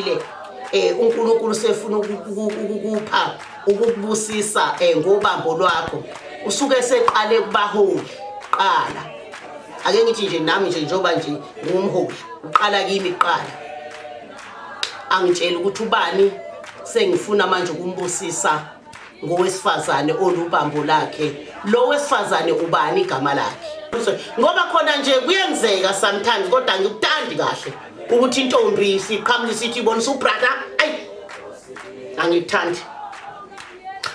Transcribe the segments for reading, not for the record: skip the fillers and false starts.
eseqalile uNkulunkulu sefuna ukukupha ukukubusisa ngobambo lwakho, usuke seqale kubaholi qala. Ake ngithi nje nami nje njengoba nje ngumholi, uqala kimi kuqala, angitshela ukuthi ubani sengifuna manje ukumbusisa ngowesifazane olubambo lakhe. Lo wesifazane ubani igama lakhe? Ngoba khona nje kuyenzeka sometimes, kodwa angikuthandi kahle ukuthi intombi siqhamuke sithi ibonisa ubrother. Ayi, angikuthandi,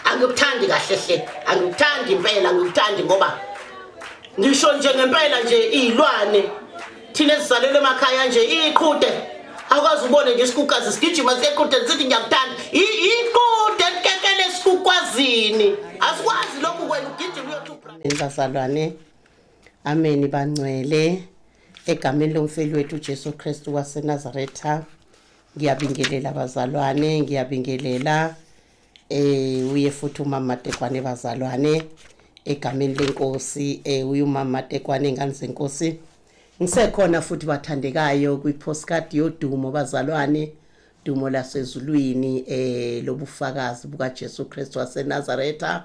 angikuthandi kahle hle, angikuthandi impela, angikuthandi. Ngoba ngisho nje ngempela nje iy'lwane thina esizalelwe emakhaya nje, iqhude akwazi ubone nje isikukazi sigijima siyeqhude sithi ngiyakuthanda. Iqhude likekele esikukwazini, asikwazi lokhu kwena ugijima uyothi. Bazalwane, ameni. Bangcwele, egameni lomfeli wethu uJesu Kristu waseNazaretha, ngiyabingelela bazalwane, ngiyabingelela. Uye futhi umama Matekwane bazalwane, egameni lenkosi. Uye umama Matekwane, ingane zenkosi. Ngisekhona futhi bathandekayo kwi-postcard yodumo bazalwane, dumo lasezulwini lobufakazi bukaJesu Kristu waseNazaretha.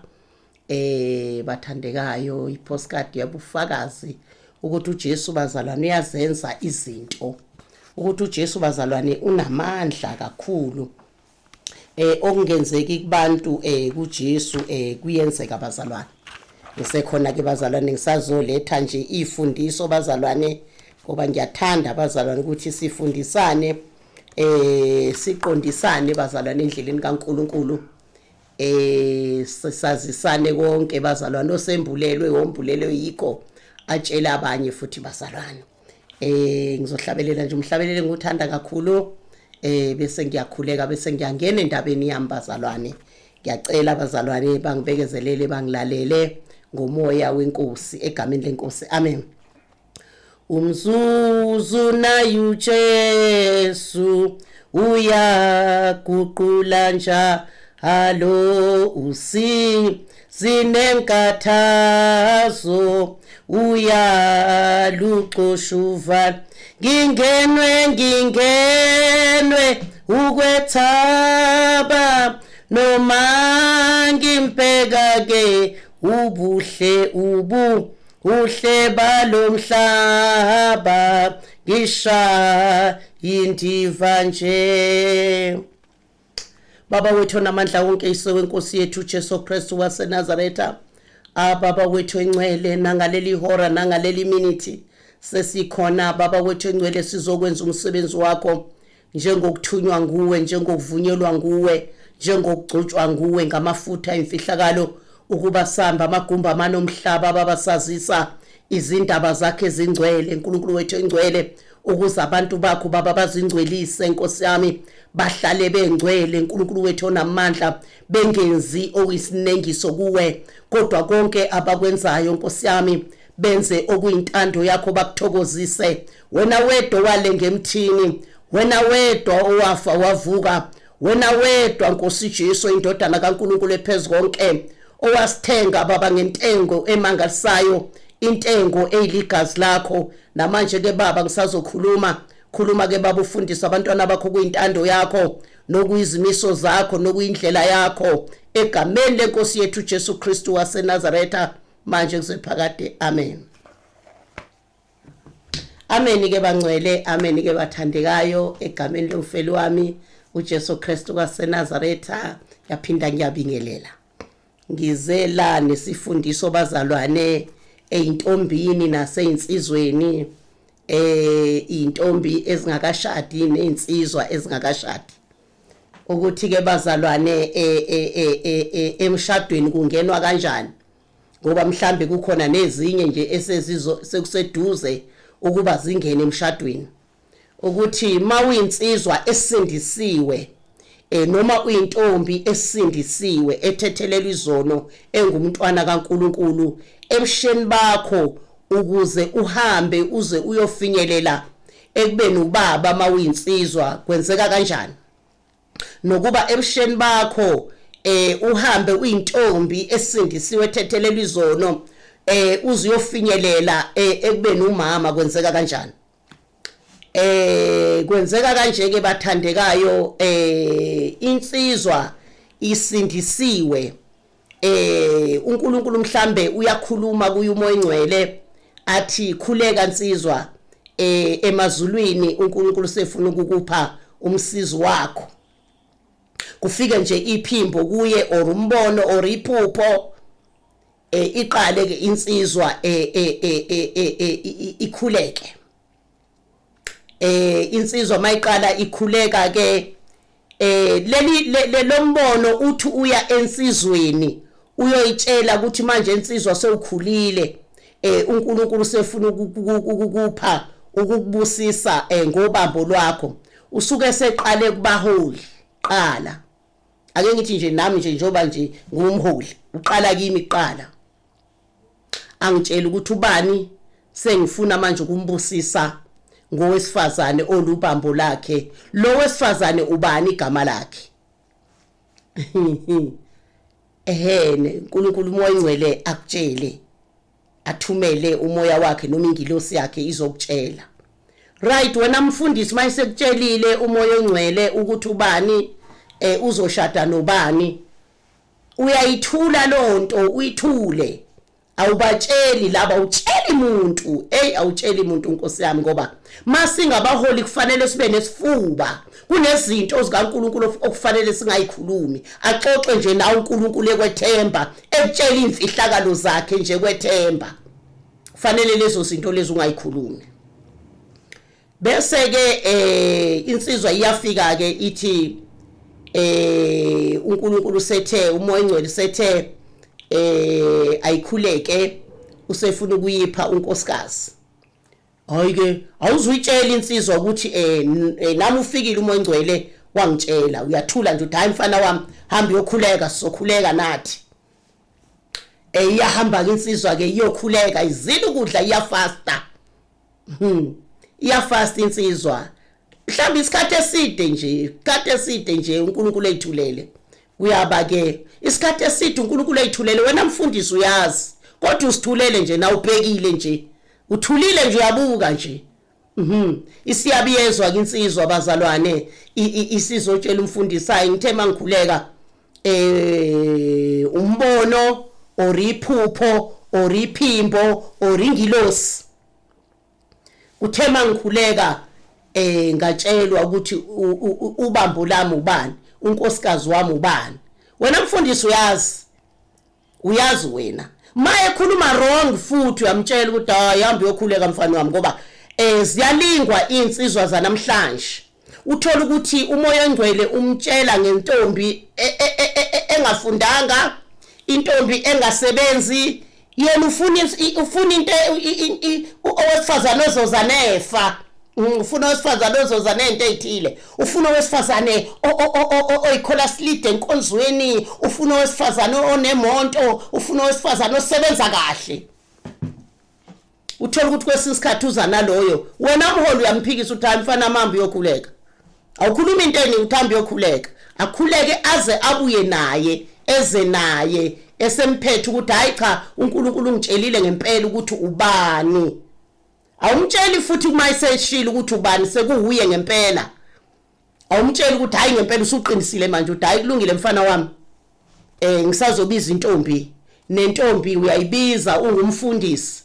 Bathandekayo, i-postcard yabufakazi ukuthi uJesu bazalwane uyazenza izinto, ukuthi uJesu bazalwane unamandla kakhulu. Okungenzeki kubantu kuJesu kuyenzeka bazalwane. Ngisekhona ke bazalwane, ngisazoletha nje ifundiso bazalwane, ngoba ngiyathanda bazalwane ukuthi sifundisane, siqondisane bazalwane endleleni kaNkuluNkulu, sisazisane konke bazalwane. Osembulelwe wombulelwe yikho atshela abanye futhi bazalwane. Ngizohlabelela nje umhlabelelo engiwuthanda kakhulu, bese ngiyakhuleka, bese ngiyangena endabeni yami bazalwane. Ngiyacela bazalwane bangibekezelele, bangilalele ngomoya wenkosi, egameni lenkosi, amen. Umzuzu nayu Jesu uyaguqula njalo usizi nenkathazo, uyaluxoshuva. Ngingenwe, ngingenwe ukwethaba noma ngimbheka ke ubuhle, ubu uhle balomhlaba, ngisha indiva nje. Baba wethu onamandla wonke, Yise wenkosi yethu Jesu Kristu waseNazaretha, ababa wethu engcwele, nangaleli hora nangaleli minithi sesikhona baba wethu engcwele, sizokwenza umsebenzi wakho njengokuthunywa nguwe, njengokuvunyelwa nguwe, njengokugcotshwa nguwe ngamafutha imfihlakalo, ukuba samba amagumba amanomhlaba babasazisa izindaba zakhe ezingcwele, uNkulunkulu wethu engcwele, ukuze abantu bakho baba bazingcwelise Nkosi yami, bahlale bengcwele, uNkulunkulu wethu onamandla, bengenzi okuyisinengiso kuwe, kodwa konke abakwenzayo Nkosi yami benze okuyintando yakho, bakuthokozise wena wedwa owalenga emthini, wena wedwa owafa wavuka, wena wedwa Nkosi Jesu indodana kaNkulunkulu ephezu konke, owasithenga baba ngentengo emangalisayo, intengo eyiligazi lakho. Namanje ke baba ngisazokhuluma, khuluma ke baba, ufundisa abantwana bakho kuyintando yakho nokuyizimiso zakho nokuyindlela yakho, egameni lenkosi yethu Jesu Kristu waseNazaretha, manje kusephakade, amen. Amen ke bangcwele, amen ke bathandekayo, egameni lomfeli wami uJesu Kristu kwaseNazaretha, yaphinda ngiyabingelela. Ngize la nesifundiso bazalwane eyintombini naseyinsizweni, intombi ezingakashadi nezinsizwa ezingakashadi, ukuthi ke bazalwane emshadweni kungenwa kanjani, ngoba mhlambe kukhona nezinye nje esezizo sekuseduze ukuba zingene emshadweni, ukuthi mawuyinsizwa esindisiwe noma uyintombi esindisiwe ethethelela izono, engumntwana kaNkuluNkulu, ebusheni bakho ukuze uhambe uze uyofinyelela ekubeni ubaba mawuyinsizwa kwenzeka kanjani, nokuba ebusheni bakho uhambe uyintombi esindisiwe ethethelela izono uze uyofinyelela ekubeni umama kwenzeka kanjani. Kwenzeka kanje ke bathandekayo, insizwa isindisiwe, uNkulunkulu mhlambe uyakhuluma kuye uMoya oNgcwele athi khuleka nsizwa, emazulwini uNkulunkulu sefuna ukukupha umsizi wakho. Kufike nje iphimbo kuye or umbono or iphupho, iqale ke insizwa ikhuleke. Insizwa mayiqala ikhuleka ke, leli lombono uthi uya ensizweni uyoyitshela ukuthi manje insizwa sewukhulile, uNkulunkulu sefuna ukukupha, ukukubusisa ngobambo lwakho. Usuke seqale kubaholi qala. Ake ngithi nje nami nje, njoba nje ngumholi, uqala kimi kuqala angitshela ukuthi ubani sengifuna manje ukumbusisa ngowesifazane olubambo lakhe. Lo wesifazane ubani igama lakhe? Ehene, uNkulunkulu uMoya oNgcwele akutshele, athumele umoya wakhe noma ingilosi yakhe izokutshela. Right, wena mfundisi, mayisekutshelile uMoya oNgcwele ukuthi ubani uzoshada nobani, uyayithula lonto, uyithule, awubatsheli laba, awutsheli umuntu. Hey, awutsheli umuntu, Nkosi yami, ngoba masingabaholi kufanele sibe nesifuba. Kunezinto zikaNkuluNkulu okufanele singayikhulumi. Axoxe nje nawe uNkulunkulu ekwethemba, ekutshela imfihlakalo zakhe nje kwethemba. Kufanele lezo zinto lezo ungayikhulumi. Bese ke insizwa iyafika ke ithi uNkulunkulu sethe, uMoya oNgcwele sethe ayikhuleke, usefuna ukuyipha unkosikazi. Hayi ke, awuzuyitshela insizwa ukuthi nami ufikile uMoya oNgcwele wangitshela. Uyathula nje, uthi hayi mfana wami, hamba uyokhuleka, sizokhuleka nathi. Iyahamba ke insizwa ke iyokhuleka, izila ukudla, iyafasta. Iyafasta insizwa mhlawumbe isikhathi eside nje, isikhathi eside nje uNkulunkulu eyithulele. Kuyaba ke isikhathi eside uNkulunkulu eyithulele. Wena mfundisi uyazi, kodwa usithulele nje, na ubhekile nje, uthulile nje, uyabuka nje. Isiyabiyezwa ke insizwa bazalwane, isizotshela umfundisi, hayi ngithe mangikhuleka, umbono or iphupho or iphimbo or ingilosi kuthe mangikhuleka ngatshelwa ukuthi ubambo lami ubani, unkosikazi wami ubani. Wena mfundisi uyazi, uyazi wena. Maye khuluma wrong futhi uyamtshela ukuthi hayi, hamba uyokhuleka mfana wami, ngoba ziyalingwa insizwa zanamhlanje. Uthola ukuthi uMoya oNgcwele umtshela ngentombi engafundanga, intombi engasebenzi. Yena ufuna into owesifazane ozoza nefa, ufuna owesifazane ozoza nento ey'thile, ufuna owesifazane oyikhola silide enkonzweni, ufuna owesifazane onemonto, ufuna owesifazane osebenza kahle. Uthola ukuthi kwesinye isikhathi uza naloyo, wena mholi uyamphikisa, uthi hayi mfana, mamba uyokhuleka. Awukhuluma into eningi, uthi hamba uyokhuleka. Akhuleke aze abuye naye, eze naye esemphethe ukuthi hayi cha, uNkulunkulu ungitshelile ngempela ukuthi ubani. Awumtsheli futhi uma eseshilo ukuthi ubani, sekuwuye ngempela, awumtsheli ukuthi hayi ngempela usuqinisile manje. Uthi hayi kulungile mfana wami, ngisazobiza intombi. Nentombi uyayibiza, ungumfundisi.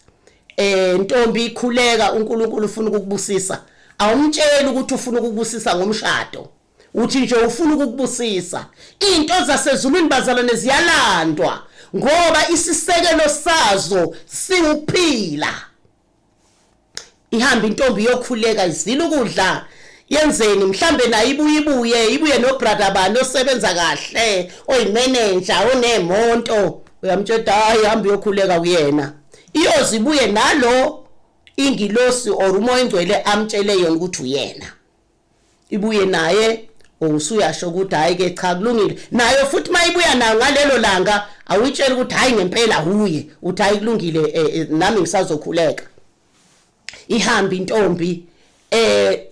Ntombi, ikhuleka, uNkulunkulu ufuna ukukubusisa. Awumtsheli ukuthi ufuna ukukubusisa ngomshado, uthi nje ufuna ukukubusisa. Into zasezulwini bazalwane ziyalandwa ngoba isisekelo sazo siwukuphila. Ihamba intombi iyokhuleka, izila ukudla, yenzeni mhlambe naye, ibuye nobrother bani osebenza kahle, oyimanager, onemonto. Uyamtshela hayi, hamba uyokhuleka kuyena. Iyoze ibuye nalo ingilosi or uMoya oNgcwele amtshele yona ukuthi uyena, ibuye naye. Usuyasho ukuthi hayi ke cha, kulungile. Nayo futhi mayibuya nayo ngalelo langa, awuyitshela ukuthi hayi ngempela huye, uthi hayi kulungile, nami ngisazokhuleka. Ihamba intombi.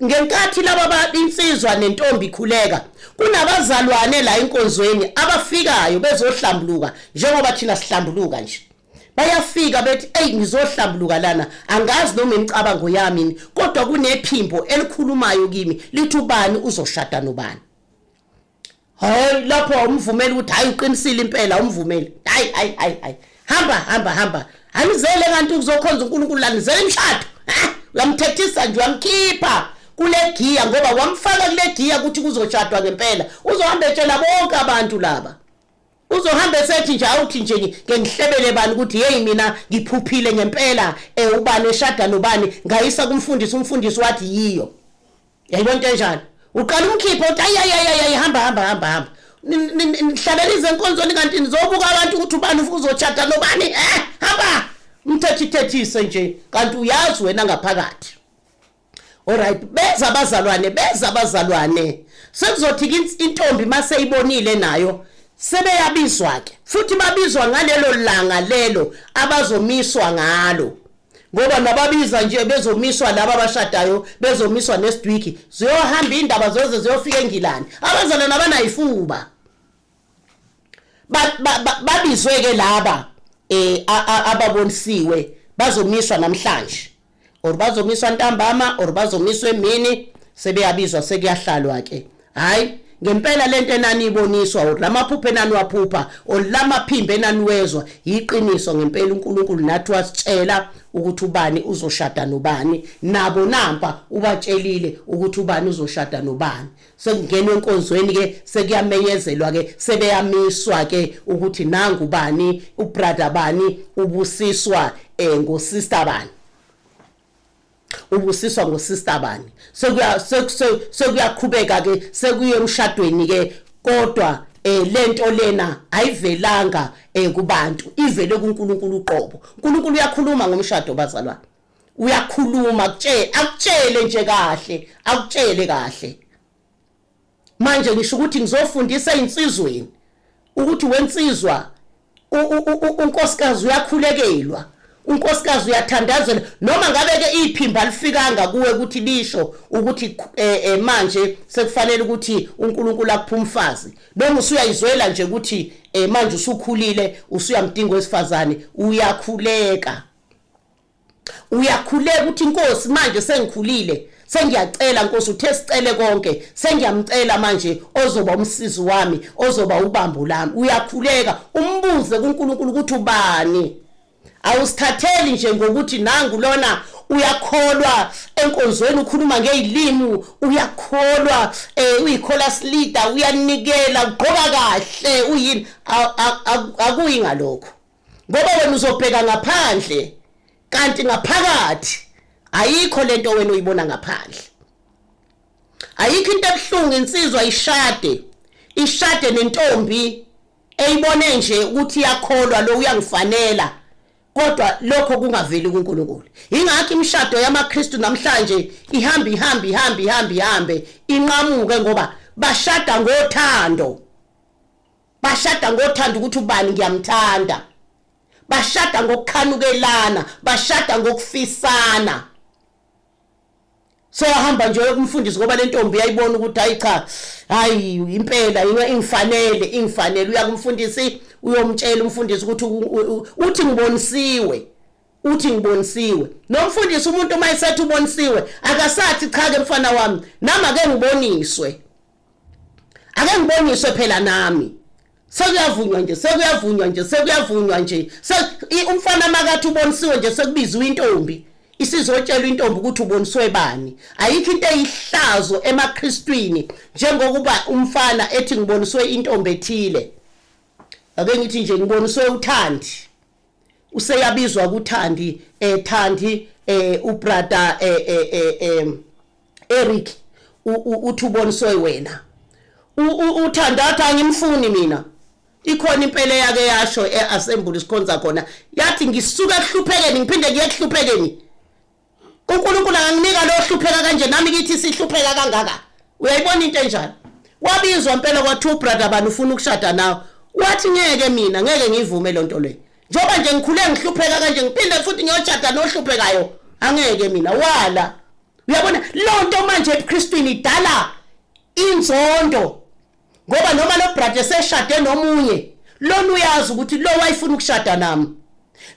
Ngenkathi laba insizwa nentombi ikhuleka, kunabazalwane la enkonzweni abafikayo bezohlambuluka njengoba thina sihlambuluka nje. Bayafika bethi, "Ey, ngizohlambuluka lana, angazi noma imicabango yami, kodwa kunephimbo elikhulumayo kimi lithi ubani uzoshada nobani." Hayi, lapho awumvumeli ukuthi hayi, uqinisile impela, awumvumeli. Hayi, hayi, hayi, hayi, hamba, hamba, hamba, anizele kanti uzokhonza uNkulunkulu la, nizele imishado. Uyamthethisa nje, uyamkhipha kule giya, ngoba wamfaka kule giya ukuthi kuzoshadwa ngempela. Uzohamba etshela bonke abantu laba, uzohamba esethi nje, awuthi nje ngeke ngihlebele bani ukuthi, "Hey, mina ngiphuphile ngempela, ubani eshada nobani, ngayisa kumfundisi, umfundisi wathi yiyo." Yayibona into enjalo? Uqala umkhipha, uthi, "Ayi, ayi, ayi, ayi, hamba, hamba, hamba, hamba, nihlalele izenkonzweni kanti nizobuka abantu ukuthi ubani uzochata nobani. Hamba." Umthethithethise nje, kanti uyazi wena ngaphakathi. Alright, beza abazalwane, beza abazalwane. Sekuzothi intombi maseyibonile nayo, sebeyabizwa ke futhi, babizwa ngalelo langa lelo abazomiswa ngalo, ngoba nababiza nje bezomiswa laba abashadayo, bezomiswa next week. Ziyohamba indaba zoze ziyofika eNgilandi. Abazalwane abanayifuba babizwe ke laba ababonisiwe, bazomiswa namhlanje or bazomiswa ntambama or bazomiswa emini. Sebeyabizwa, sekuyahlalwa ke. Hayi, ngempela lento enani iboniswa or lamaphupho enani waphupha or lamaphimbo enaniwezwa iqiniso ngempela. uNkulunkulu nathi wasitshela ukuthi ubani uzoshada nobani, nabo nampa ubatshelile ukuthi ubani uzoshada nobani. Sekungenwe enkonzweni ke, sekuyamenyezelwa ke, sebeyamiswa ke ukuthi nangu bani, ubrother bani ubusiswa ngosister bani, ubusiswa ngosister bani. Sekuya sekuyaqhubeka ke, sekuye emshadweni ke. Kodwa lento lena ayivelanga kubantu, ivele kuNkulunkulu uqobo. uNkulunkulu uyakhuluma ngomshado, bazalwane, uyakhuluma, akutshele, akutshele nje kahle, akutshele kahle. Manje ngisho ukuthi ngizofundisa insizweni ukuthi, wensizwa, unkosikazi uyakhulekelwa, unkosikazi uyathandazela, noma ngabe ke iphimba lifikanga kuwe ukuthi lisho ukuthi manje sekufanele ukuthi uNkulunkulu akuphe umfazi, noma usuyayizwela nje ukuthi manje usukhulile, usuyamdinga wesifazane, uyakhuleka, uyakhuleka ukuthi, "Inkosi, manje sengikhulile, sengiyacela Nkosi, uthe sicele konke, sengiyamcela manje ozoba umsizi wami, ozoba ubambo lami." Uyakhuleka, umbuze kuNkulunkulu ukuthi ubani. Awusithatheli nje ngokuthi nangu lona uyakholwa enkonzweni, ukhuluma ngezilimi, uyakholwa, uyichorus leader, uyanikela, ugqoka kahle, uyini. Akuyi ngalokho, ngoba wena uzobheka ngaphandle, kanti ngaphakathi ayikho lento wena uyibona ngaphandle. Ayikho into ebuhlungu insizwa ishade, ishade nentombi eyibone nje ukuthi iyakholwa, lo uyangifanela, kodwa lokho kungaveli kuNkulunkulu. Ingakho imishado yamaKristu namhlanje ihamba, ihamba, ihamba, ihamba, ihambe inqamuke, ngoba bashada ngothando, bashada ngothando ukuthi ubani ngiyamthanda, bashada ngokukhanukelana, bashada ngokufisana. So ahamba nje kumfundisi ngoba le ntombi uyayibona ukuthi, hayi cha, hayi impela ingifanele, ingifanele. Uya kumfundisi, uyomtshela umfundisi ukuthi uthi ngibonisiwe, uthi ngibonisiwe. Nomfundisi, umuntu uma esethi ubonisiwe, akasathi, "Cha ke mfana wami, nami ake ngiboniswe, ake ngiboniswe phela nami." Sekuyavunywa nje, sekuyavunywa nje, sekuyavunywa nje. Umfana makathi ubonisiwe nje, sekubiziwe intombi, isizotshelwa intombi ukuthi uboniswe bani. Ayikho into eyihlazo emaKristwini njengokuba umfana ethi ngiboniswe intombi ethile. Ake ngithi nje ngiboniswe uThandi. Useyabizwa kuThandi, Thandi, ubrother Eric uthi uboniswe wena. uThandi athi, "Angimfuni mina." Ikhona impela yake yasho eassembly sikhonza khona, yathi, "Ngisuka ekuhluphekeni ngiphinde ngiye ekuhluphekeni. uNkulunkulu anganginika lo hlupheka kanje, nami kithi sihlupheka kangaka?" Uyayibona into enjalo? Wabizwa impela, kwathiwa ubrother bani ufuna ukushada nawe. Wathi, "Ngeke mina, ngeke ngivume lonto le. Njengoba nje ngikhule ngihlupheka kanje, ngiphinde futhi ngiyoshada nohluphekayo, angeke mina." Wala. Uyabona lonto manje ebuKristwini idala inzondo, ngoba noma lo brother seshade nomunye, lona uyazi ukuthi lo wayefuna ukushada nami.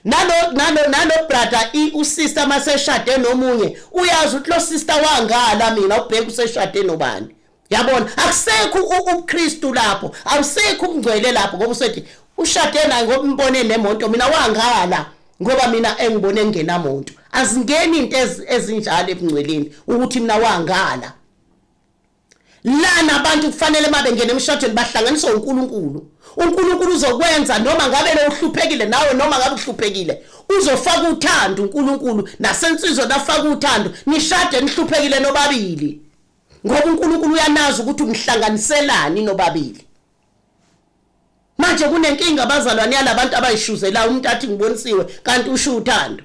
Nalo nalo nalo brother usister maseshade nomunye uyazi ukuthi lo sister wangala mina ubheke useshade nobani. Yabona akusekho ubuKristu lapho, awusekho ubungcwele lapho ngoba usethi ushade naye ngoba umbone nemonto mina wangala ngoba mina engibone engenamuntu. Azingeni into ezinjalo ebungcweleni ukuthi mina wangala. Lana abantu kufanele mabengena emshadweni bahlanganiswe uNkulunkulu. uNkulunkulu uzokwenza noma ngabe lo uhluphekile nawe noma ngabe uhluphekile uzofaka uthando uNkulunkulu nasensizweni afaka uthando nishade nihluphekile nobabili ngoba uNkulunkulu uyanazi ukuthi umhlanganiselani nobabili. Manje kunenkinga abazalwane yalabantu abayishuzelayo umuntu athi ngibonisiwe kanti usho uthando.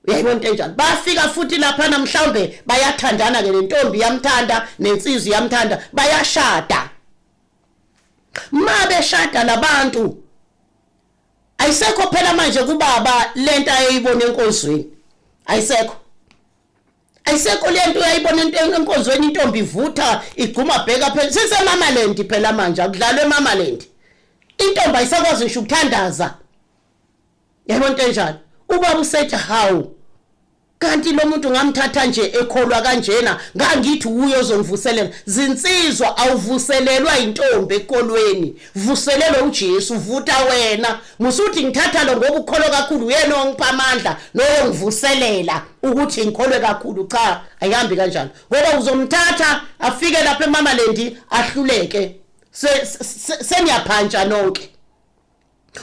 Uyayibona into enjalo. Bafika futhi laphana mhlawumbe bayathandana ke nentombi yamthanda nensizwa yamthanda bayashada. Ma beshada labantu ayisekho phela manje kubaba lento ayeyibona enkonzweni. Ayisekho. Ayisekho lento uyayibona into enkonzweni intombi ivutha igcuma bheka phela sisemamaland phela manje akudlalwe emamaland. Intombi ayisakwazi ngisho ukuthandaza. Yayibona into enjalo. Ubaba usethi hawu kanti lo muntu ngamthatha nje ekholwa kanjena ngangithi uye ozongivuselela. Zinsizwa awuvuselelwa intombi ekolweni, vuselelwa uJesu, vuta wena. Musuthi ngithatha lo ngoba ukholwa kakhulu uyena ongipha amandla nongivuselela ukuthi ngikholwe kakhulu. Cha, ayihambi kanjalo ngoba uzomthatha afike lapha emamalendi ahluleke, seniyaphantsha nonke.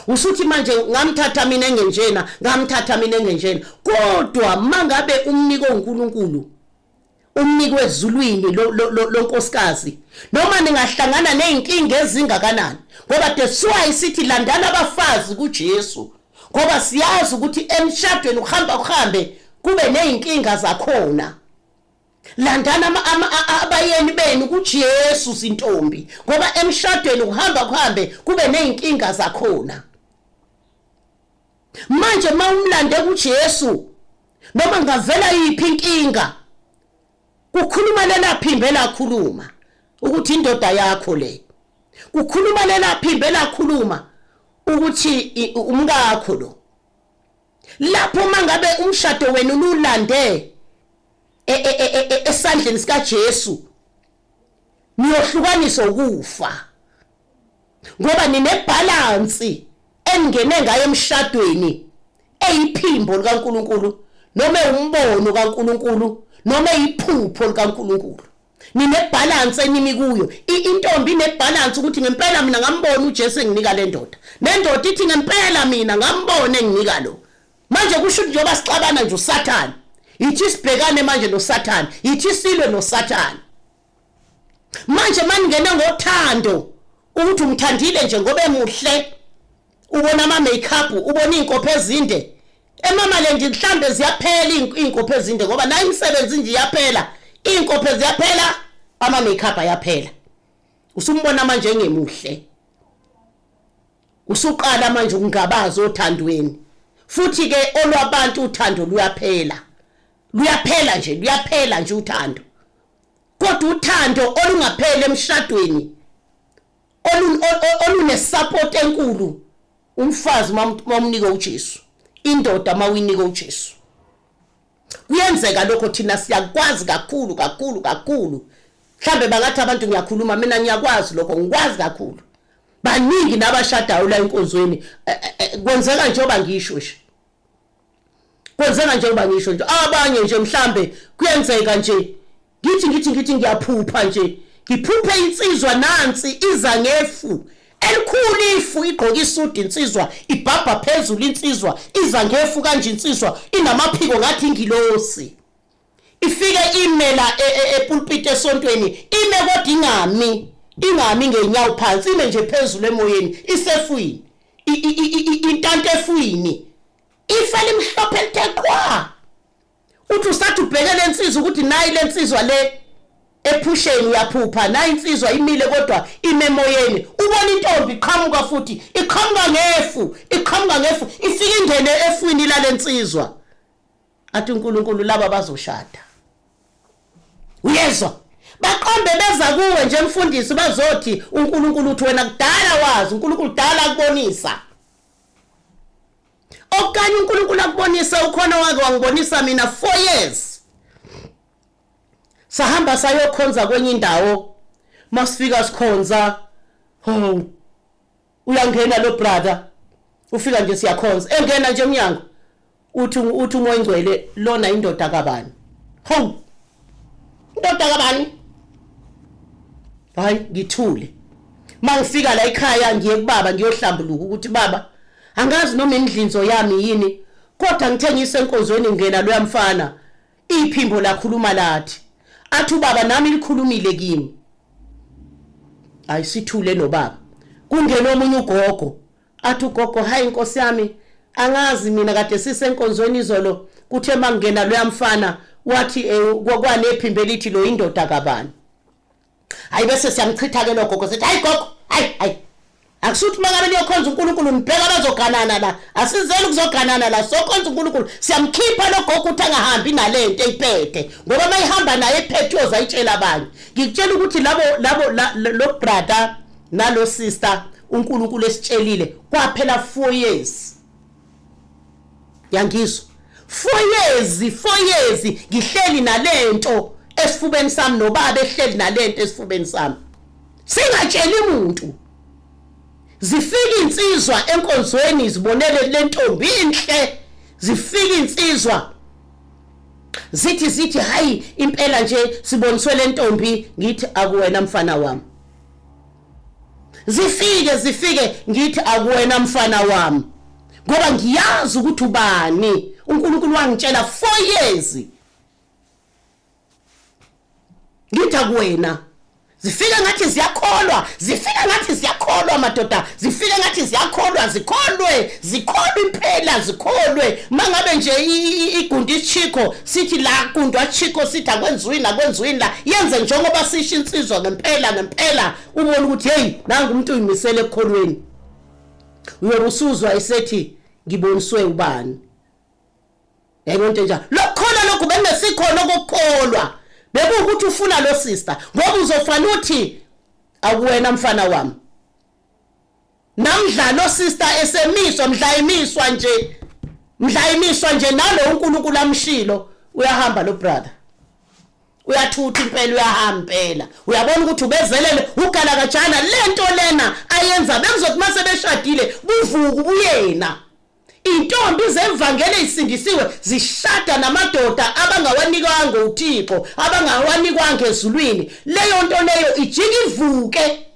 Usuthi manje ngamthatha mina engenjena, ngamthatha mina engenjena. Kodwa mangabe umniko uNkulunkulu, umniko ezulwini lo nkosikazi, noma ningahlangana nezinkinga ezingakanani, ngoba that's why sithi landana abafazi kuJesu, ngoba siyazi ukuthi emshadweni uhamba kuhambe kube nezinkinga zakhona. Landana abayeni benu kuJesu zintombi, ngoba emshadweni kuhamba kuhambe kube nezinkinga zakhona. Manje mawumlande kuJesu noma ngavela yiphi inkinga, kukhuluma lela phimbo lakhuluma ukuthi indoda yakho le, kukhuluma lela phimbo lakhuluma ukuthi umkakho lo. Lapho mangabe umshado wenu nulande esandleni sikaJesu, niyohlukaniswa ukufa ngoba ninebalance eningene ngayo emshadweni eyiphimbo likaNkuluNkulu noma umbono kaNkuluNkulu noma iphupho likaNkuluNkulu. Ninebalance enimi kuyo. Intombi inebalance ukuthi ngempela mina ngambona uJesu enginika le ndoda, nendoda ithi ngempela mina ngambona enginika lo. Manje kusho ukuthi njengoba sixabana nje uSathane, yithi sibhekane manje noSathane, yithi silwe noSathane. Manje maningena ngothando ukuthi umthandile nje ngoba emuhle, ubona ama makeup, ubona izinkophe ezinde. Emamalendi mhlambe ziyaphela izinkophe ezinde ngoba nayo imisebenzi nje iyaphela, izinkophe ziyaphela, ama makeup ayaphela. Usumbona manje engemuhle, usuqala manje ukungabaza othandweni. Futhi ke olwabantu uthando luyaphela, luyaphela nje, luyaphela nje uthando. Kodwa uthando olungapheli emshadweni olunesupport enkulu, umfazi mawumnike uJesu, indoda mawuyinike uJesu. Kuyenzeka lokho, thina siyakwazi kakhulu kakhulu kakhulu. Mhlambe bangathi abantu ngiyakhuluma, mina ngiyakwazi lokho, ngikwazi kakhulu. Baningi nabashadayo la enkonzweni, kwenzeka njengoba ngisho nje, kwenzeka njengoba ngisho nje. Abanye nje mhlambe kuyenzeka nje ngithi ngiyaphupha nje, ngiphuphe insizwa nansi iza ngefu elikhulu, ifu igqoka isudi insizwa, ibhabha phezulu insizwa, iza ngefu kanje insizwa, inamaphiko ngathi ingilosi. Ifike imela epulpit esontweni, ime kodwa ingami, ingami ngenyawo phansi, ime nje phezulu emoyeni, isefwini, intanta efwini, ifa limhlophe lithe qwa. Uthi usathi ubheke lensizwa ukuthi nayi lensizwa le ephusheni, uyaphupha nayi insizwa imile kodwa ime emoyeni. Ubona intombi iqhamuka futhi, iqhamuka ngefu, iqhamuka ngefu, ifike ingene efwini lalensizwa. Athi uNkulunkulu laba bazoshada. Uyezwa? Baqombe beza kuwe nje mfundisi, bazothi uNkulunkulu uthi wena kudala wazi, uNkulunkulu kudala akubonisa. Abanye uNkulunkulu akubonise ukhona wake wangibonisa mina 4 years. Sahamba sayokhonza kwenye indawo. Masifika sikhonza, oh uyangena lo brother. Ufika nje siyakhonza. Engena nje emnyango. Uthi uMoya Oyingcwele lona indoda kabani? Hawu. Indoda kabani? Hayi ngithule. Mangifika la ekhaya ngiye kubaba ngiyohlambuluka ukuthi baba angazi noma indlinzo yami yini kodwa ngithe ngisenkonzweni ngena loya mfana iphimbo lakhuluma lathi athi ubaba nami likhulumile kimi. Hayi sithule nobaba. Kungena omunye ugogo athi ugogo hayi inkosi yami angazi mina kade sisenkonzweni izolo kuthe mangena loya mfana wathi eh, kwanephimbo elithi lo indoda kabani. Hayi bese siyamchitha ke lo gogo sithi hayi gogo hayi hayi akusuthi mangabe niyokhonza uNkulunkulu nibheka abazoganana la asizeli ukuzoganana la sokhonza uNkulunkulu. Siyamkhipha lo gogo ukuthi angahambi nalento eyiphethe ngoba mayihamba naye ephethe uyozayitshela abanye. Ngikutshela ukuthi labo labo lo brother nalo sister uNkulunkulu esitshelile kwaphela 4 years. Yangizwa 4 years, 4 years ngihleli nalento esifubeni sami nobaba ehleli nalento esifubeni sami singatsheli umuntu. Zifika insizwa enkonzweni zibonele lentombi inhle, zifika insizwa zithi hayi impela nje siboniswe lentombi. Ngithi akuwena mfana wami. Zifike ngithi akuwena mfana wami ngoba ngiyazi ukuthi ubani. uNkulunkulu wangitshela 4 years ngithi akuwena. Zifike ngathi ziyakholwa, zifike ngathi ziyakholwa madoda, zifike ngathi ziyakholwa, zikholwe, zikholwe impela, zikholwe. Mangabe nje igunda isichiko sithi la kundwa chiko sithi akwenziwini akwenziwini la yenze njengoba sisho insizwa ngempela ngempela, ubone ukuthi hey nangu umuntu uyimisele ekukholweni. Uyobe usuzwa esethi ngiboniswe ubani. Yayibona into enjalo. Lokukholwa lokhu bengesikhona okukholwa. Bekuwukuthi ufuna lo sister ngoba uzofana uthi akuwena mfana wami. Namdla lo sister esemiswa mdla imiswa nje. Mdla imiswa nje nalo uNkulunkulu amshilo uyahamba lo brother. Uyathutha impela uyahamba impela. Uyabona ukuthi ubezelele ugalakajana lento lena ayenza bekuzothi mase beshadile buvuka ubuyena. Intombi zemvangeli ezisindisiwe zishada namadoda abangawanikwanga uThixo, abangawanikwanga ezulwini. Leyo nto leyo ijika ivuke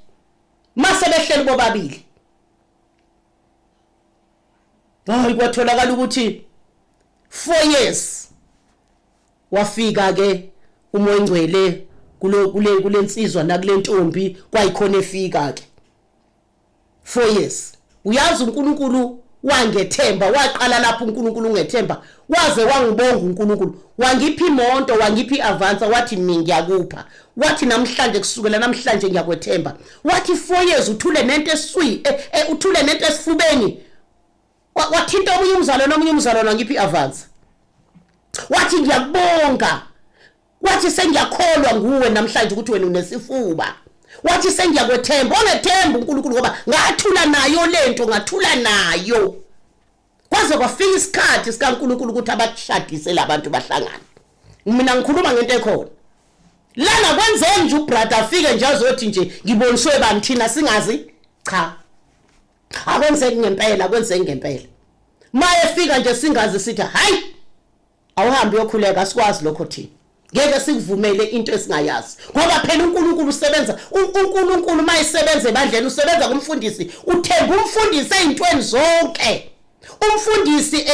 mase behleli bobabili. Hayi kwatholakala ukuthi 4 years wafika ke uMoya Oyingcwele kulo kule kulensizwa nakule ntombi kwayikhona efika ke 4 years. Uyazi uNkulunkulu wangethemba, waqala lapho uNkulunkulu ungethemba, waze wangibonga uNkulunkulu, wangipha imoto, wangipha iadvance, wathi mina ngiyakupha, wathi namhlanje kusukela namhlanje ngiyakwethemba. Wathi 4 years uthule nento eswi uthule nento esifubeni. Wathinta omunye umzalwane, omunye umzalwane wangipha iadvance, wathi ngiyakubonga, wathi sengiyakholwa nguwe namhlanje ukuthi wena unesifuba, wathi sengiyakwethemba. Ongethemba uNkulunkulu ngoba ngathula nayo lento, ngathula nayo kwaze kwafika isikhathi sikaNkulunkulu ukuthi abashadise labantu bahlangane. Mina ngikhuluma ngento ekhona lana kwenzeke nje ubrother afike nje azothi nje ngiboniswe bani thina singazi. Cha, akwenzeki ngempela, akwenzeki ngempela. Maye fika nje singazi sithi hayi awuhambi uyokhuleka, asikwazi lokho thina, ngeke sikuvumele into esingayazi ngoba phela uNkulunkulu usebenza. uNkulunkulu mayesebenza ebandleni usebenza kumfundisi, uthemba umfundisi ezintweni zonke. Umfundisi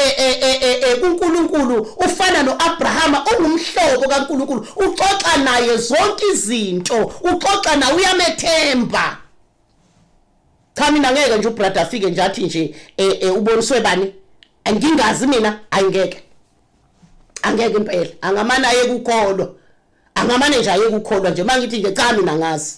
kuNkulunkulu ufana noAbrahama, ungumhlobo kaNkulunkulu, uxoxa naye zonke izinto, uxoxa naye, uyamethemba. Cha mina ngeke nje ubrother afike nje athi nje uboniswe bani ngingazi mina, ayingeke, angeke impela. Angamane aye kukholwa, angamane nje aye kukholwa nje mangithi nje cha mina ngazi.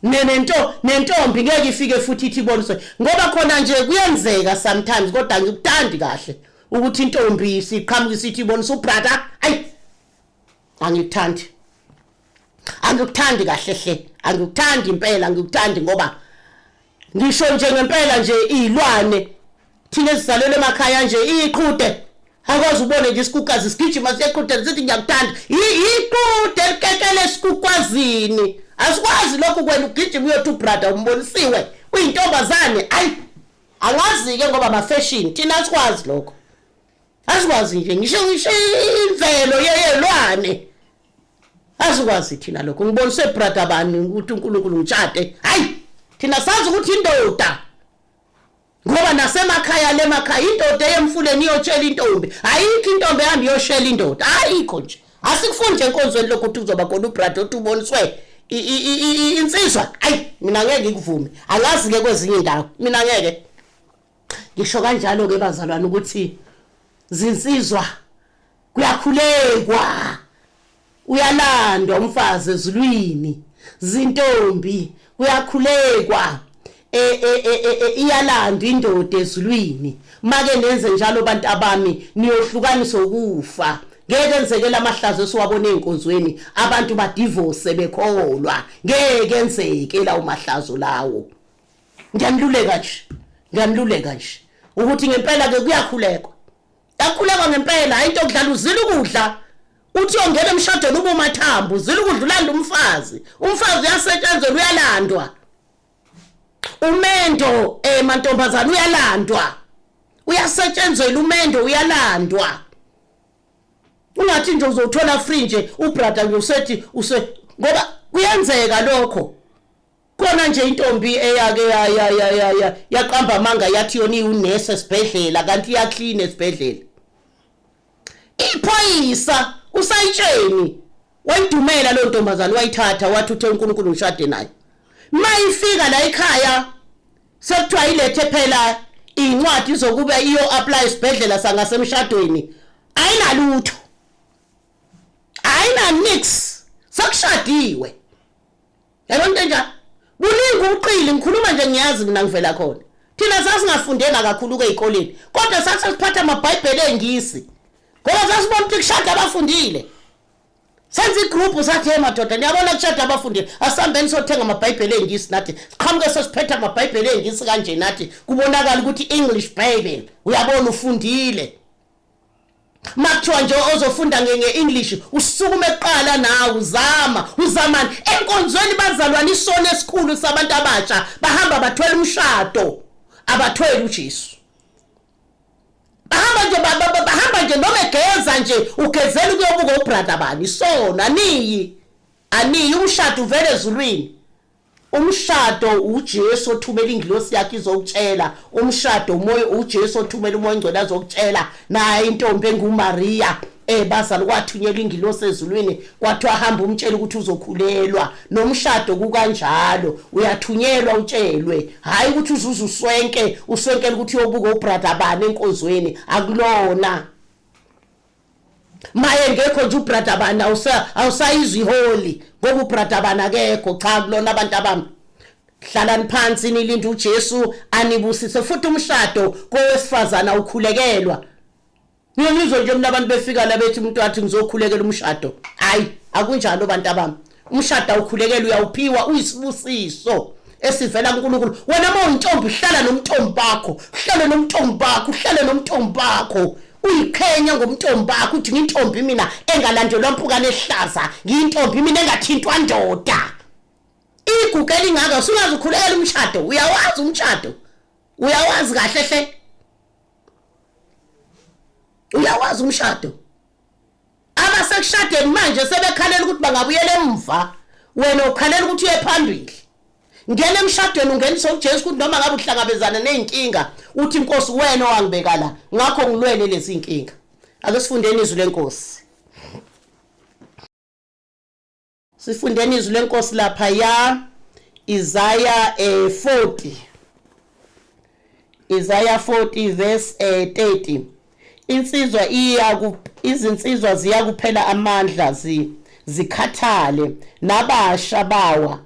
Nento nentombi ngeke ifike futhi ithi iboniswe ngoba khona nje kuyenzeka sometimes, kodwa ngikuthandi kahle ukuthi intombi siqhamuka isithi ibonisa ubrother. Ayi angikuthandi, angikuthandi kahle hle, angikuthandi impela, angikuthandi ngoba ngisho nje ngempela nje izilwane. Thina esizalelwe emakhaya nje iqhude akwazi ubone nje isikukazi sigijima siyeqhude sithi ngiyakuthanda. Iqhude likekele esikukwazini. Asikwazi lokhu kwena ugijima uyothi ubrother umbonisiwe uyintombazane. Ayi angazi-ke ngoba ama-fashion thina asikwazi lokho. Asikwazi nje ngisho imvelo yeyelwane. Asikwazi thina lokho. Ngibonise brother bani ukuthi uNkulunkulu ngitshade. Hayi thina sazi ukuthi indoda ngoba nasemakhaya lemakhaya indoda eyemfuleni iyotshela intombi. Ayikho intombi ehamba iyoshela indoda. Ayikho nje. Asikufundi nje enkonzweni lokho ukuthi kuzoba khona ubrother othi uboniswe insizwa. Ayi mina ngeke ngikuvume. Angazi ke kwezinye indawo. Mina ngeke. Ngisho kanjalo ke bazalwane ukuthi zinsizwa kuyakhulekwa. Uyalandwa umfazi ezulwini. Zintombi kuyakhulekwa. Iyalandwa indoda ezulwini. Make nenze njalo bantu abami niyohlukaniswa ukufa. Ngeke enzeke lamahlazo esiwabona einkonzweni abantu badivorce bekholwa. Ngeke enzeke lawo mahlazo lawo. Ngiyaniluleka nje. Ngiyaniluleka nje ukuthi ngempela ke kuyakhulekwa. Yakhulekwa ngempela hayi into okudlala uzila ukudla. Uthi uyongena emshadweni ube umathambo uzila ukudla ulanda umfazi. Umfazi uyasetshenzelwa uyalandwa. Umendo mantombazana uyalandwa. Uyasetshenzelwa umendo uyalandwa. Ungathi nje uzothola free nje ubrother nje usethi use ngoba kuyenzeka lokho. Khona nje intombi eyake ya ya ya ya ya yaqamba amanga yathi yona iwunesi esibhedlela kanti iyaclean esibhedlela. Iphoyisa usayitsheni wayidumela lo ntombazane wayithatha wathi uthe uNkulunkulu ngishade naye. Mayifika la ekhaya sekuthiwa ilethe phela incwadi zokuba iyo apply esibhedlela sangasemshadweni ayinalutho. Ayina nix sekushadiwe. Yabona into enjalo? Buningi ubuqili ngikhuluma nje ngiyazi mina ngivela khona. Thina sasingafundenga kakhulu ke ezikoleni kodwa sasiphatha amabhayibheli engisi. Ngoba sasibona ukuthi kushada abafundile. Senza igroup sathi hey madoda niyabona kushada abafundile asihambeni sothenga amabhayibheli engisi nathi siqhamuke sesiphethe amabhayibheli engisi kanje nathi kubonakala ukuthi English Bible uyabona ufundile. Makuthiwa nje ozofunda nge-English usukume kuqala nawe uzama uzamani enkonzweni bazalwane isono esikhulu sabantu abasha bahamba bathwele umshado abathwele uJesu bahamba nje bahamba nje noma egeza nje ugezela ukuyobuka ubrother bani isono aniyi aniyi umshado uvele ezulwini. Umshado uJesu othumela ingilosi yakhe izokutshela umshado umoya uJesu othumela umoya ongcwele azokutshela naye intombi enguMaria bazali kwathunyelwa ingilosi ezulwini kwathiwa hamba umtshela ukuthi uzokhulelwa nomshado kukanjalo uyathunyelwa utshelwe hayi ukuthi uzuze uswenke uswenkela ukuthi uyobuka ubrother bani enkonzweni akulona. Maye ngekho nje ubrother bani awusayizwa iholi ngoba ubrother bani akekho cha kulona abantu abami. Hlalani phansi nilinde uJesu anibusise futhi umshado kowesifazana ukhulekelwa. Ngiyizwe nje mina abantu befika la bethi umuntu athi ngizokhulekela umshado. Hayi akunjalo bantu abami. Umshado awukhulekela uyawuphiwa uyisibusiso esivela kuNkulunkulu. Wena uma uyintombi hlala nomntombi bakho, uhlale nomntombi bakho, uhlale nomntombi bakho. Uyiqhenya ngomntombi bakho uthi ngiyintombi mina engalandelwa mpukane ehlaza, ngiyintombi mina engathintwa ndoda. Igugu elingaka usungaze ukhulekela umshado, uyawazi umshado. Uyawazi kahle hle. Uyawazi umshado. Abasekushadeni manje sebekhalela ukuthi bangabuyela emva. Wena ukhalela ukuthi uye phambili. Ngena emshadweni ungenise uJesu ukuthi noma ngabe uhlangabezana nezinkinga uthi inkosi wena owangibeka la ngakho ngilwele lezi zinkinga. Ake sifundeni izwi lenkosi. Sifundeni izwi lenkosi lapha ya Isaiah 40. Isaiah 40 verse 30. Insizwa iya izinsizwa ziyakuphela amandla zikhathale nabasha bawa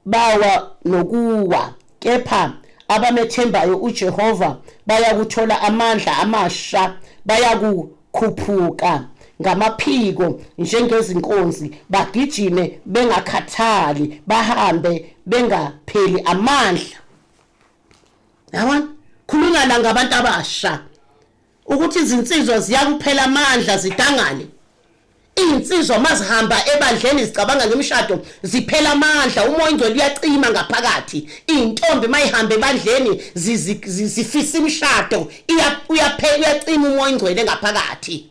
bawa nokuwa kepha abamethembayo uJehova bayakuthola amandla amasha bayakukhuphuka ngamaphiko njengezinkonzi bagijime bengakhathali bahambe bengapheli amandla. Yabona? Khulunywa la ngabantu abasha ukuthi izinsizwa ziyakuphela amandla zidangale. Iy'nsizwa mazihamba ebandleni zicabanga ngemishado ziphela amandla, umoya ongcwele uyacima ngaphakathi. Iy'ntombi mayihamba ebandleni zifisa imishado, uyacima umoya ongcwele ngaphakathi.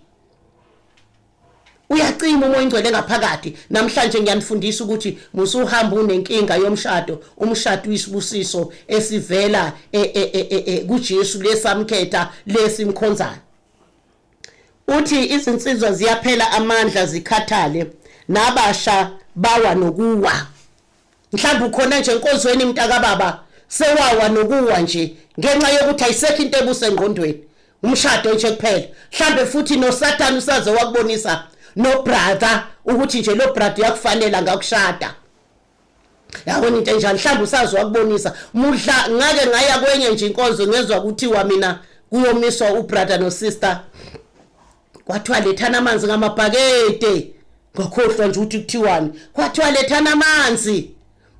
Uyacima umoya ongcwele ngaphakathi. Namhlanje ngiyanifundisa ukuthi musuhamba unenkinga yomshado, umshado uyisibusiso esivela e, e, e, kuJesu lesamkhetha lesimkhonzayo. Uthi izinsizwa ziyaphela amandla zikhathale nabasha bawa nokuwa. Mhlawumbe ukhona nje enkonzweni mntakababa sewawa nokuwa nje ngenxa yokuthi ayisekho into ebusengqondweni. Umshado nje kuphela. Mhlambe futhi noSathane usaze wakubonisa no brother ukuthi nje lo brother uyakufanela ngakushada. Yabona into enjani mhlawumbe usazi wakubonisa mudla ngake ngaya kwenye nje inkonzo ngezwa kuthiwa mina kuyomiswa ubrother nosister kwathiwa lethana amanzi ngamabhakede ngakhohlwa nje ukuthi kuthiwani kwathiwa lethana amanzi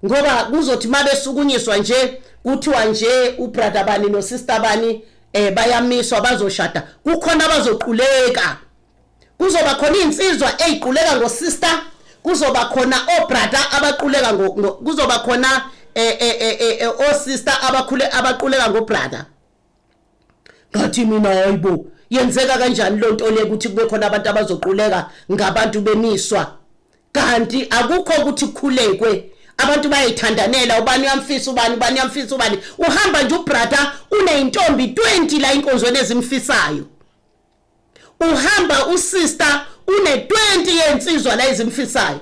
ngoba kuzothi mabesukunyiswa nje kuthiwa nje ubrother bani nosister bani eh bayamiswa bazoshada kukhona abazoquleka kuzoba khona iy'nsizwa ey'quleka ngosister kuzoba khona obrother abaquleka kuzoba khona eh, eh, eh, osister abakhule abaquleka ngobrother. Ngathi mina hayibo, yenzeka kanjani lonto le ukuthi kube khona abantu abazoquleka ngabantu bemiswa, kanti akukho ukuthi kukhulekwe abantu bayayithandanela, ubani uyamfisa ubani, ubani uyamfisa ubani. Uhamba nje ubrother uneyintombi 20 la inkonzweni ezimfisayo, uhamba usister une-20 yensizwa la ezimfisayo,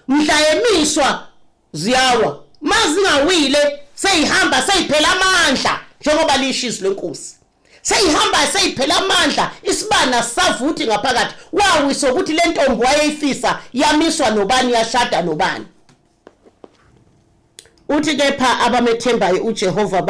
mhla emiswa ziyawa, mazingawile seyihamba seyiphela amandla njengoba lisho izwi lenkosi, seyihamba seyiphela amandla, isibana savuthi ngaphakathi, wawiswa ukuthi le ntombi wayeyifisa yamiswa nobani, yashada nobani. Uthi kepha abamethembayo uJehova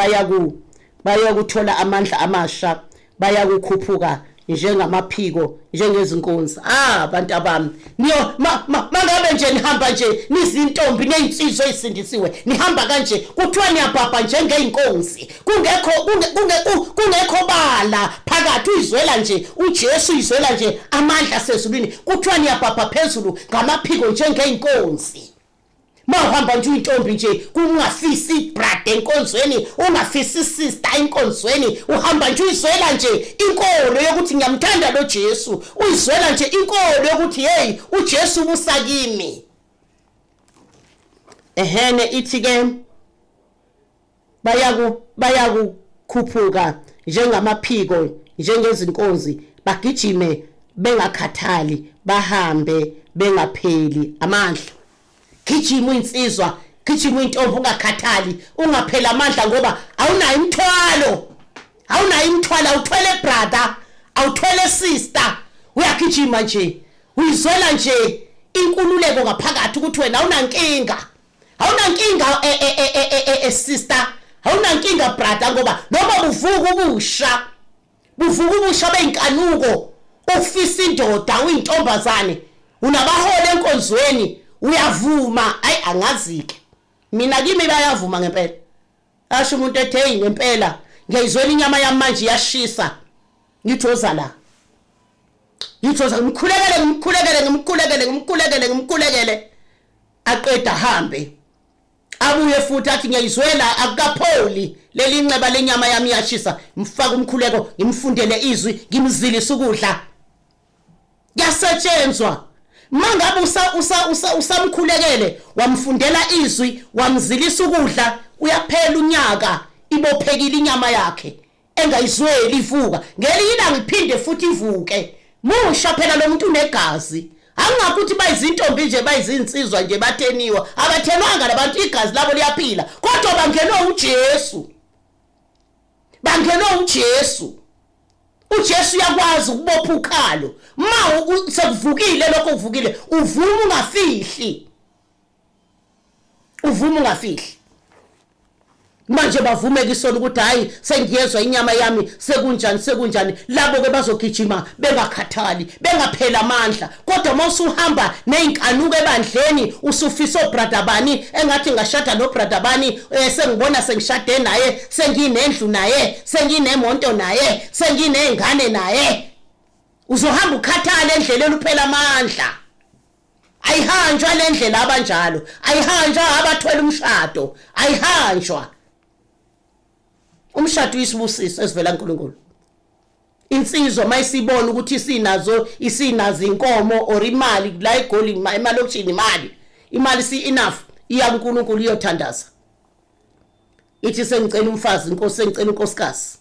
bayakuthola amandla amasha, bayakukhuphuka njengamaphiko njengezinkunzi. Ah bantu abami, niyo mangabe nje nihamba nje nizintombi nezinsizwa ezisindisiwe, nihamba kanje kuthiwa niyabhabha njengeyinkunzi, kungekho kungekho bala phakathi, uyizwela nje uJesu, uyizwela nje amandla asezulwini, kuthiwa niyabhabha phezulu ngamaphiko njengeyinkunzi. Mawuhamba nje uyintombi nje kungafisi brother enkonzweni, ungafisi sister enkonzweni, uhamba nje uyizwela nje inkolo yokuthi ngiyamthanda lo Jesu, uyizwela nje inkolo yokuthi hey uJesu ubusa kimi. Ehene ithi ke bayakukhuphuka njengamaphiko njengezinkonzi, bagijime bengakhathali, bahambe bengapheli amandla. Gijima uyinsizwa, gijima uyintombi, ungakhathali, ungapheli amandla ngoba awunayo imithwalo, awunayo imithwalo, awuthwele brother, awuthwele sister, uyagijima nje, uyizwela nje inkululeko ngaphakathi ukuthi wena awunankinga. Awunankinga sister, awunankinga brother, ngoba noma buvuka ubusha, buvuka ubusha beyinkanuko, ufisa indoda uyintombazane, unabaholi enkonzweni, uyavuma. Ayi angazi-ke mina, kimi bayavuma ngempela. Asho umuntu ethi hey ngempela ngiyayizwela inyama yami manje iyashisa, ngithi woza la, ngithi woza, ngimkhulekele ngimkhulekele ngimkhulekele ngimkhulekele ngimkhulekele, aqeda hambe abuye futhi athi ngiyayizwela akukapholi leli nxeba lenyama yami iyashisa, ngifaka umkhuleko, ngimfundele izwi, ngimzilise ukudla. Kuyasetshenzwa mangabe usamkhulekele wamfundela izwi wamzilisa ukudla, uyaphela unyaka ibophekile inyama yakhe engayizweli ivuka, ngelinye ilanga iphinde futhi ivuke. Musha phela lo muntu unegazi, angingakuthi bayizintombi nje bayizinsizwa nje batheniwa, abathenwanga labantu, igazi labo liyaphila, kodwa bangenwe uJesu, bangenwe uJesu. uJesu uyakwazi ukubopha ukhalo ma sekuvukile lokho kuvukile, uvuma ungafihli, uvuma ungafihli. Manje bavumeka isono ukuthi hayi sengiyezwa inyama yami sekunjani sekunjani. Labo ke bazogijima bengakhathali, bengaphela amandla. Kodwa uma usuhamba nezinkanuko ebandleni, usufisa obrother bani, engathi ngashada no brother bani, sengibona sengishade naye, senginendlu naye, senginemonto naye, senginezingane naye, uzohamba ukhathala endleleni uphela amandla. Ayihanjwa le ndlela abanjalo, ayihanjwa abathwele umshado, ayihanjwa. Umshado uyisibusiso esivela kuNkulunkulu. Insizwa mayisibona ukuthi isinazo isinazo inkomo or imali la eGoli, emalokishini, imali si enough, iya kuNkulunkulu iyothandaza, ithi sengicela umfazi inkosi, sengicela unkosikazi.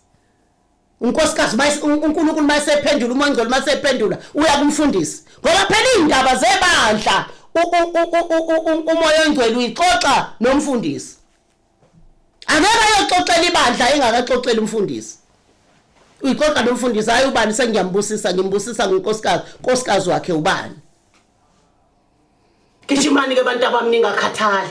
Unkosikazi uNkulunkulu mayesephendula, uMoya oNgcwele mayesephendula, uya kumfundisi, ngoba phela iy'ndaba zebandla uMoya oNgcwele uyixoxa nomfundisi. Angeke ayoxoxela ibandla engakaxoxeli umfundisi, uyixoxa nomfundisi. Hayi, ubani sengiyambusisa, ngimbusisa ngonkosikazi, nkosikazi wakhe ubani. Gijimani ke bantu abami, ningakhathali.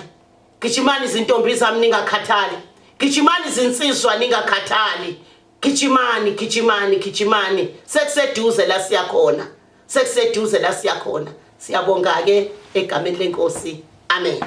Gijimani izintombi zami, ningakhathali. Gijimani izinsizwa, ningakhathali. Gijimani, gijimani, gijimani, sekuseduze la siyakhona, sekuseduze la siyakhona. Siyabonga ke egameni lenkosi, amen.